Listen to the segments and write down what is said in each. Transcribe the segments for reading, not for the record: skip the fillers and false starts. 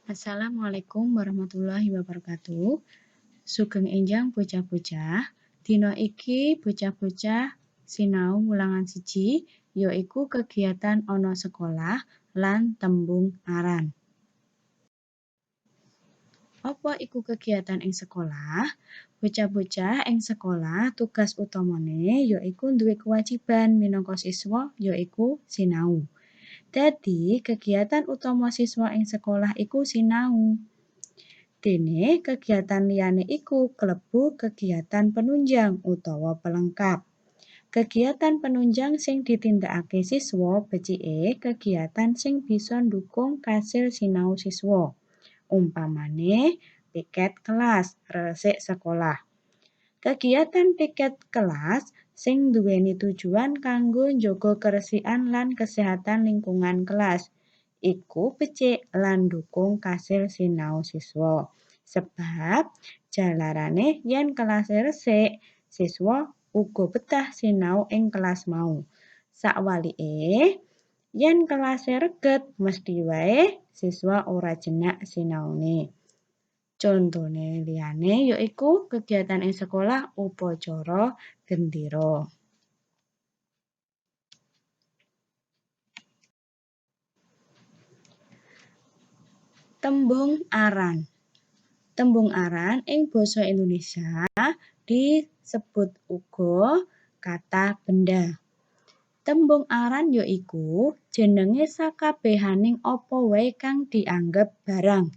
Assalamualaikum warahmatullahi wabarakatuh. Sugeng enjang bocah-bocah. Dina iki bocah-bocah sinau wulangan 1, yaiku kegiatan ana sekolah lan tembung aran. Apa iku kegiatan ing sekolah? Bocah-bocah ing sekolah tugas utamane yaiku duwe kewajiban minangka siswa, yaiku sinau. Dadi, kegiatan utama siswa ing sekolah iku sinau. Dene kegiatan liyane iku klebu kegiatan penunjang utawa pelengkap. Kegiatan penunjang sing ditindakake siswa becike kegiatan sing bisa ndukung kasil sinau siswa. Umpamane piket kelas, resik sekolah. Kegiatan piket kelas sing nduweni tujuan kanggo njaga keresikan lan kesehatan lingkungan kelas iku becik lan ndukung kasil sinau siswa. Sebab jalarane yen kelase resik, siswa uga betah sinau ing kelas mau. Sakwalike, yen kelase reget mesthi wae siswa ora jenak sinaune. Contone liyane yaiku kegiatan ing sekolah upacara gendera. Tembung aran. Tembung aran ing basa Indonesia disebut uga kata benda. Tembung aran yaiku jenenge sakabehaning apa wae kang dianggep barang.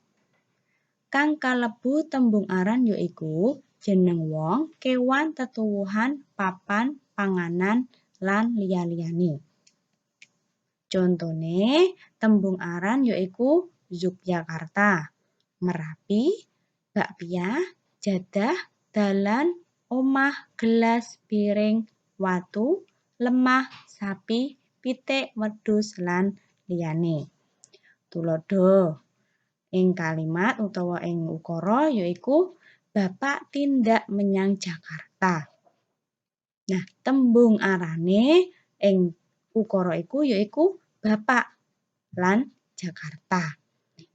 Kang kalebu tembung aran yaiku jeneng wong, kewan, tetuwuhan, papan, panganan, lan liya-liyane. Contone tembung aran yaiku Yogyakarta, Merapi, bakpia, jadah, dalan, omah, gelas, piring, watu, lemah, sapi, pitik, wedhus, lan liyane. Tuladha ing kalimat utawa ing ukara yaiku bapak tindak menyang Jakarta. Nah, tembung arane ing ukara iku yaiku bapak lan Jakarta.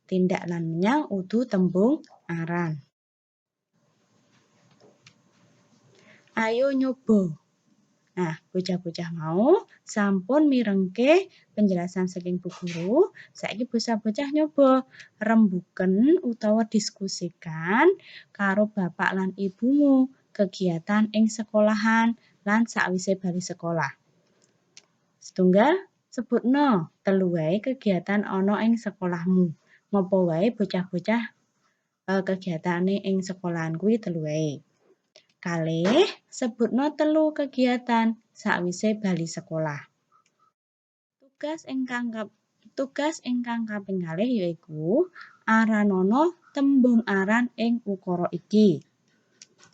Tindak lan menyang udu tembung aran. Ayo nyoba. Nah, bocah-bocah mau sampun mirengke penjelasan saking Bu Guru. Saiki bocah-bocah nyoba rembuken utawa diskusikan karo bapak lan ibumu kegiatan ing sekolahan lan sakwise bali sekolah. Setunggal, sebutno telu wae kegiatan ana ing sekolahmu. Ngopo wae bocah-bocah kegiatane ing sekolahan kuwi telu wae. Kalih, sebutno telu kegiatan sakwise bali sekolah. Tugas ingkang kaping kalih yaiku aranana tembung aran ing ukara iki.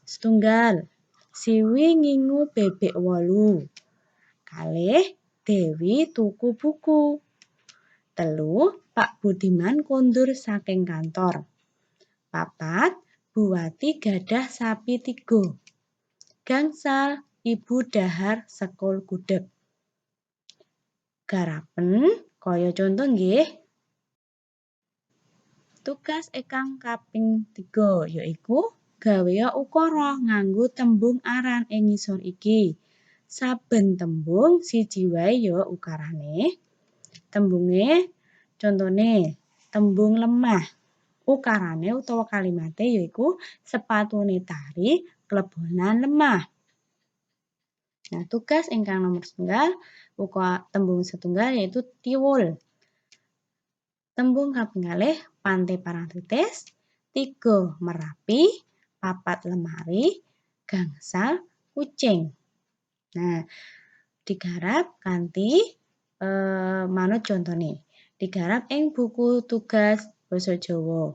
Setunggal, Siwi ngingu bebek 8. Kalih, Dewi tuku buku. Telu, Pak Budiman kondur saking kantor. Papat, Buwati gadah sapi 3. Gangsal, ibu dahar sekul gudeg. Garapen kaya conto nggih. Tugas ingkang kaping 3 yaiku gawea ukara nganggo tembung aran ing ngisor iki. Saben tembung siji wae ya ukarane. Tembunge contone tembung lemah. Ukarane utawa kalimate yaiku sepatune Tari klebonan lemah. Nah, tugas ingkang nomor setunggal uga tembung setunggal yaitu tiwul. Tembung kaping kalih Pantai Parangtritis, 3 Merapi, 4 lemari, gangsal kucing. Nah, digarap kanthi manut contone. Digarap ing buku tugas basa Jawa.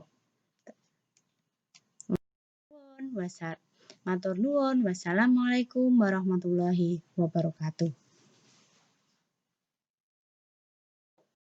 Matur nuwun. Wassalamualaikum warahmatullahi wabarakatuh.